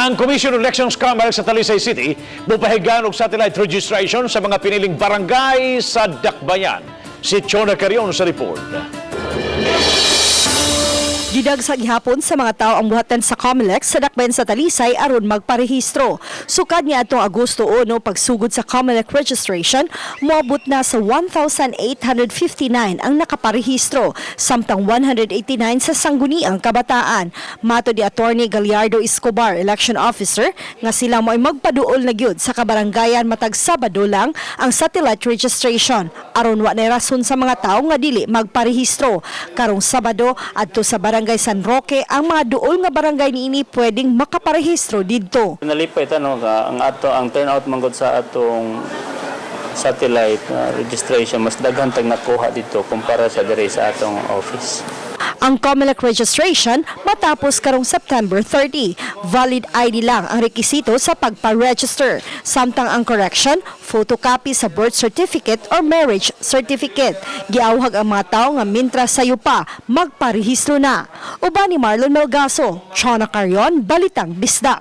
Ang Commission on Elections, COMELEC, sa Talisay City mupahigayon og satellite registration sa mga piniling barangay sa Dakbayan. Si Chona Carion sa report. Gidagsa gihapon sa mga tao ang buhatan sa COMELEC sa Dakbayan sa Talisay aron magparehistro. Sukad ni atong Agosto 1 pagsugod sa COMELEC registration, moabot na sa 1,859 ang nakaparehistro, samtang 189 sa Sangguniang Kabataan. Matod ni Attorney Gallardo Escobar, election officer, nga sila mo'y magpaduol na gyud sa kabarangayan matag Sabado lang ang satellite registration aron wa na rason sa mga tao nga dili magparehistro. Karong Sabado, adto sa Barangay San Roque, ang mga duol nga barangay niini pwedeng makaparehistro didto. Nalipay ta, no, ka ang ato ang turnout manggod sa atong satellite registration, mas daghan tag nakuha dito kumpara sa diri sa atong office. Ang COMELEC registration matapos karong September 30. Valid ID lang ang rekisito sa pagpa-register. Samtang ang correction, photocopy sa birth certificate or marriage certificate. Giawhag ang mga tao nga mintra sayo pa, magparehistro na. Uban ni Marlon Melgaso, Chona Carion, Balitang Bisdak.